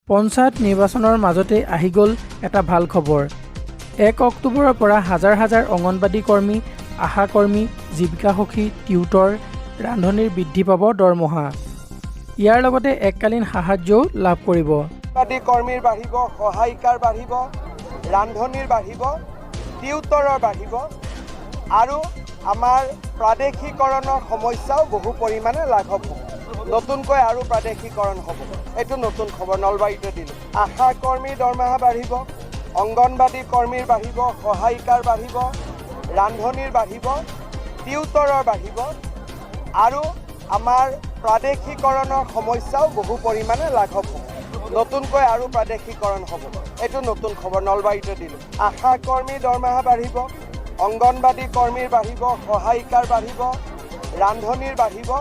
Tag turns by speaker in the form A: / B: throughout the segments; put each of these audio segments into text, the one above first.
A: পঞ্চায়ত নিৰ্বাচনৰ মাজতেই আহি গ'ল এটা ভাল খবৰ। 1 অক্টোবৰৰ পৰা হাজাৰ হাজাৰ অংগনবাড়ী কৰ্মী, আশা কৰ্মী, জীৱিকা সখী, টিউটৰ, ৰান্ধনীৰ বৃদ্ধি পাব দৰমহা। ইয়াৰ লগতে এককালীন সাহায্যও লাভ কৰিব।
B: অংগনবাড়ী কৰ্মীৰ বাঢ়িব, সহায়িকাৰ বাঢ়িব, ৰান্ধনীৰ বাঢ়িব, টিউটৰৰ বাঢ়িব আৰু আমাৰ প্ৰাদেশিকৰণৰ সমস্যাও বহু পৰিমাণে লাঘৱ হ'ব। নতুনকৈ আৰু প্ৰাদেশিকৰণ হ'ব। এইটো নতুন খবৰ নলবাৰীতে দিলোঁ। আশা কৰ্মীৰ দৰমহা বাঢ়িব, অংগনবাড়ী কৰ্মীৰ বাঢ়িব, সহায়িকাৰ বাঢ়িব, ৰান্ধনীৰ বাঢ়িব, টিউটৰৰ বাঢ়িব আৰু আমাৰ প্ৰাদেশিকৰণৰ সমস্যাও বহু পৰিমাণে লাঘৱ হ'ব। নতুনকৈ আৰু প্ৰাদেশিকৰণ হ'ব। এইটো নতুন খবৰ নলবাৰীতে দিলোঁ। আশা কৰ্মীৰ দৰমহা বাঢ়িব, অংগনবাড়ী কৰ্মীৰ বাঢ়িব, সহায়িকাৰ বাঢ়িব, ৰান্ধনীৰ বাঢ়িব,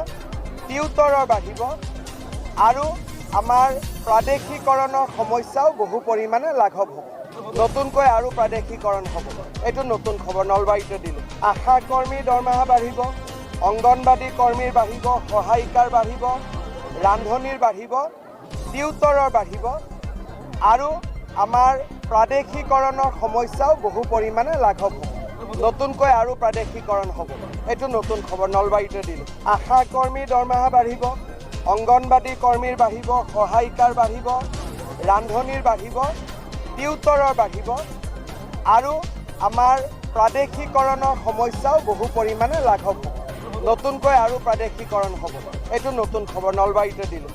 B: টিউটৰৰ বাঢ়িব আৰু আমাৰ প্ৰাদেশিকৰণৰ সমস্যাও বহু পৰিমাণে লাঘৱ হ'ব। নতুনকৈ আৰু প্ৰাদেশিকৰণ হ'ব। এইটো নতুন খবৰ নলবাৰীতে দিলোঁ। আশা কৰ্মীৰ দৰমহা বাঢ়িব, অংগনবাড়ী কৰ্মীৰ বাঢ়িব, সহায়িকাৰ বাঢ়িব, ৰান্ধনীৰ বাঢ়িব, টিউটৰৰ বাঢ়িব আৰু আমাৰ প্ৰাদেশিকৰণৰ সমস্যাও বহু পৰিমাণে লাঘৱ হ'ব। নতুনকৈ আৰু প্ৰাদেশিকৰণ হ'ব। এইটো নতুন খবৰ নলবাৰীতে দিলোঁ। আশা কৰ্মীৰ দৰমহা বাঢ়িব, অংগনবাড়ী কৰ্মীৰ বাঢ়িব, সহায়িকাৰ বাঢ়িব, ৰান্ধনীৰ বাঢ়িব, টিউটৰৰ বাঢ়িব আৰু আমাৰ প্ৰাদেশিকৰণৰ সমস্যাও বহু পৰিমাণে লাঘৱ হ'ব। নতুনকৈ আৰু প্ৰাদেশিকৰণ হ'ব। এইটো নতুন খবৰ নলবাৰীতে দিলোঁ।